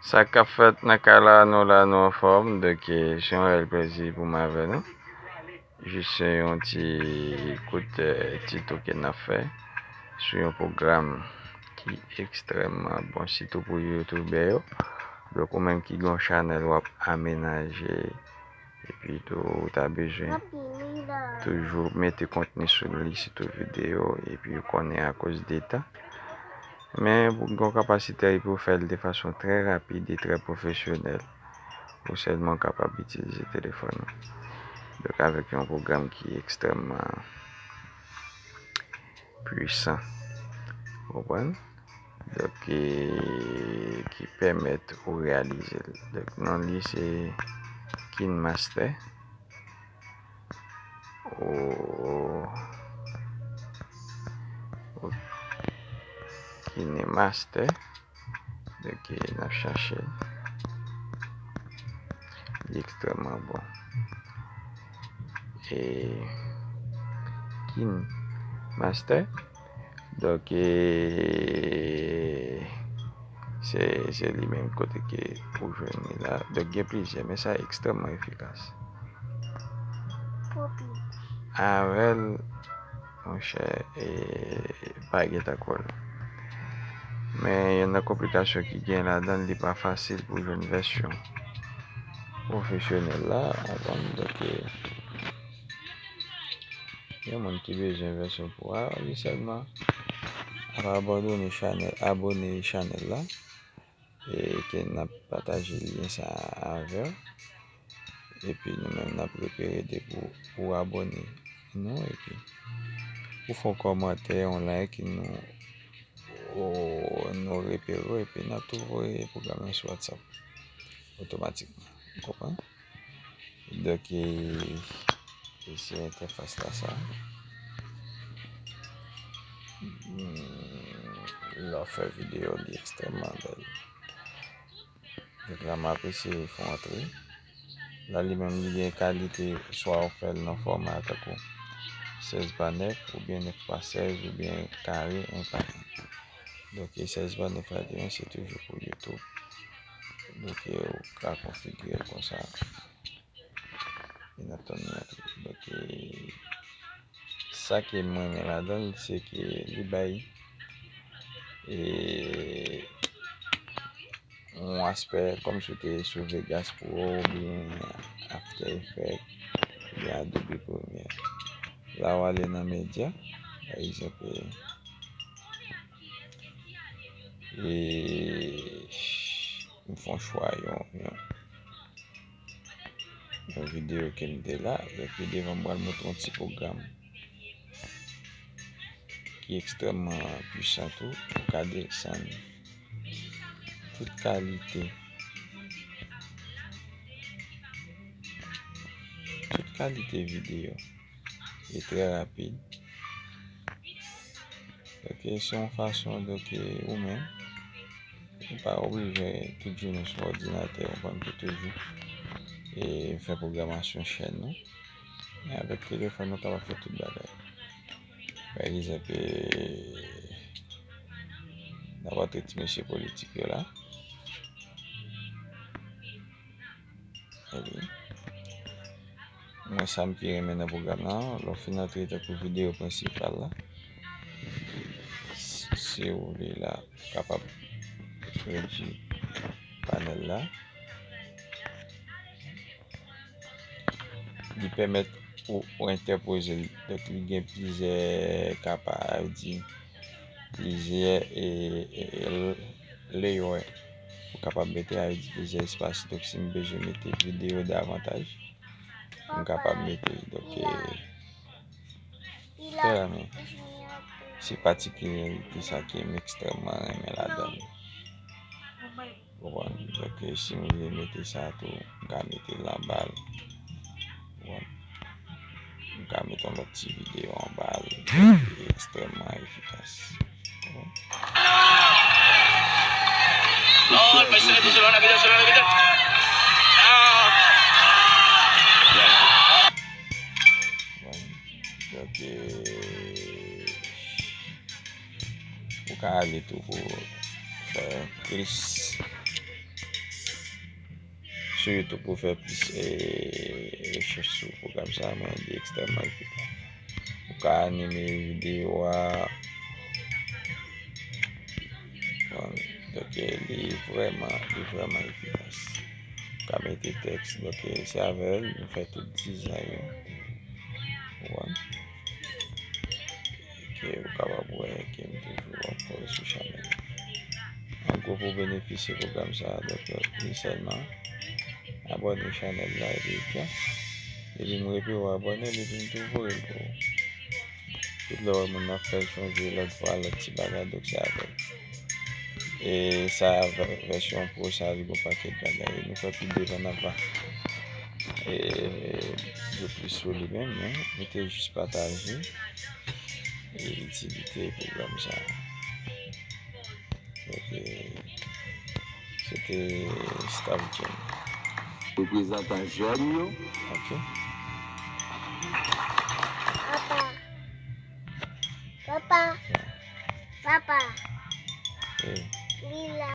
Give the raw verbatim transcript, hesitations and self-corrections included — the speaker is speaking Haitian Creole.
Sa k ap fèt nan kay la, nou la, nou anfòm. Donk, eh, se yon reyèl plezi pou mwen avè nou. Jis se yon ti kout, eh, tito ke n ap fè sou yon pwogram ki ekstrèmman bon, sitou pou youtubè yo. Donk, ou menm ki gen yon chanèl w ap amenaje, epi tou ou ta bezwen toujou mete kontni sou li, sitou videyo, epi ou konnen akoz de tan. Men pou gen yon kapasite epi ou fè l de fason trè rapid e trè pwofesyonèl, ou sèlman kapab itilize telefòn ou. Donk, avèk yon pwogram ki ekstrèmman pwisan. Ou konprann? Donk, eh, ki pèmèt ou reyalize l. Donk, non li se KineMaster. Ou, ou, KineMaster. Donk, eh, n ap chache. Li ekstrèmman bon. E KineMaster. Donk, eh, se, se li menm kote ke ou jwenn li la. Donk, gen plizyè, men sa ekstrèmman efikas. Avè l, monchè, eh, pa gen tankou l. Men youn nan konplikasyon ki gen ladan l, li pa fasil pou jwenn vèsyon pwofesyonèl la, ou konprann? Donk, eh, gen moun ki bezwen vèsyon pou a, li sèlman ap abandone chanèl, abone chanèl la, e ke n ap pataje lyen sa a avè w. Epi nou menm n ap repere depi w abone nou, epi ou fè yon kòmantè, yon like, nou, ou, nou repere w, epi n ap tou voye pwogram nan sou WhatsApp otomatikman. Ou konprann? Donk, e, e se entèfas la sa. Hmm, lè w fè videyo, li ekstrèmman bèl. Donk la, m ap eseye fè w antre. La, li menm, li gen kalite, swa w fè l nan fòma tankou sèz pa nèf, oubyen nèf pa sèz, oubyen kare, en pa en. Donk, e sèz pa nèf la, li menm, se toujou pou YouTube. Donk, e ou ka konfigire l konsa. E n ap tann li antre. Donk, e, sa ke mwen renmen ladan l, se ke li bay, e, yon aspè kòmsi w te sou Vegas Pro oubyen After Effects oubyen Adobe Premiere. La w ale nan medya, pa egzanp, e, m fè yon chwa, yon, yon, yon videyo ke m te la, epi devan m pral montre yon ti pwogram ki ekstrèmman pwisan tou. Ou ka desann tout kalite, tout kalite videyo. E trè rapid. Donk, se yon fason, donk, ou menm, ou pa oblije tout jounen sou òdinatè, ou konprann, pou toujou, e, fè pwogramasyon chèn ou. Men avèk telefòn, ou kapab fè tout bagay. Pa egzanp, e, n ap antre ti mesye politik yo la. Epi, mwen, sa m pi renmen nan pwogram nan, lè w fin antre tankou videyo prensipal la, s-, si w vle la, ou kapab redui panèl la. Li pèmèt ou, ou entèpoze l. Donk, li gen plizyè, ka pa di, plizyè, e, e, e, layer ou kapab mete, a vle di plizyè espas. Donk, si m bezwen mete videyo davantaj, m kapab mete l. Donk, e, fè la men. Se patikilarite sa ke m ekstrèmman renmen ladan l. Konprann? Donk, si m vle mete sa tou, m ka mete l anba l. Konprann? M ka mete yon lòt ti videyo anba l. Li ekstrèmman efikas. Konprann? Lord, mercy, mercy, Lord, have mercy, Lord, have mercy. Ah. Konprann? Donk, e, ou ka ale tou pou fè plis sou YouTube pou fè plis e, rechèch sou pwogram sa, men li ekstrèmman efikas. Ou ka anime videyo a. Bon, donk, li vrèman, li vrèman efikas. Ou ka mete tèks, donk, se avè l nou fè tout dizay yo. Ou konprann? Ke ou kapab wè ke m toujou ap fè sou chanèl. An gwo, pou benefisye pwogram sa a, donk, li sèlman abòne chanèl la epi, epi m rete w abòne l epi m tou voye l pou ou. Tout lè w wè moun nan fè l chonje lòt vwa, lòt ti bagay, donk se avè l. E sa, vè- vèsyon pro sa, li gon pakèt bagay. Nou fè pi devan n ap e, yo plis sou li menm, men mete jis pataje e itilite pwogram sa. Donk, e, se te Staff Jam. Reprezantan jèn yo. Ok. Papa. Papa. Papa. E, Li la.